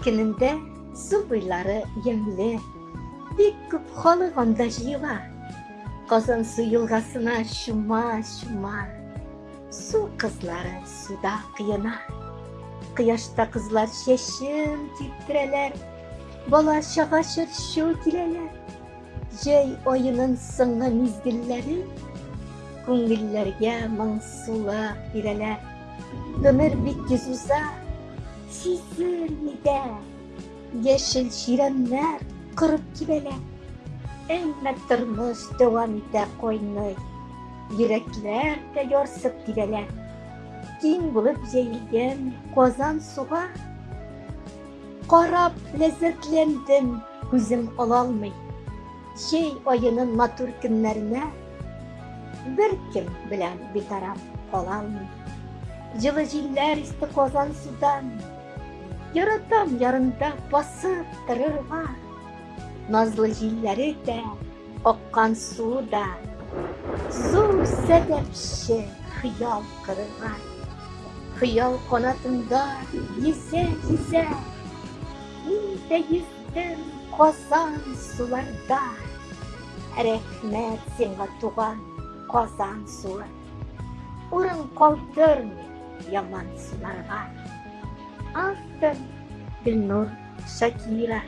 көнендә су буйлары ямьле. Бик күп халык анда җыела. Казансу елгасына чума-чума. Су кызлары суда коена. Кояшта кызлар чәчен киптерәләр. Бала чага чыр-чу киләләр. Җәй аеның соңгы мизгелләре күңелләргә моңсулык бирәләр. Гомер бик тиз уза, сизелми дә. Яшел чирәмнәр корып кибәләр. Әмма тормыш дәвам итә кайный. Йөрәкләр дә ярсып тибәләр. Киң булып җәелгән Казан суга Карап ләззәтләндем, күзем алалмый. Җәй аеның матур көннәренә беркем белән битараф кала алмый. Җылы җилләр исте Казан судан. Яратам ярында басып торырга. Назлы җилләре дә, аккан суы да зур сәбәпче хыял корырга. Хыял канатында йөзә-йөзә, мин дә йөздем Казан суларда. Рәхмәт сиңа, туган Казан суы. Урын калдырмый яман суларга. Автор Гөлнур Шакира.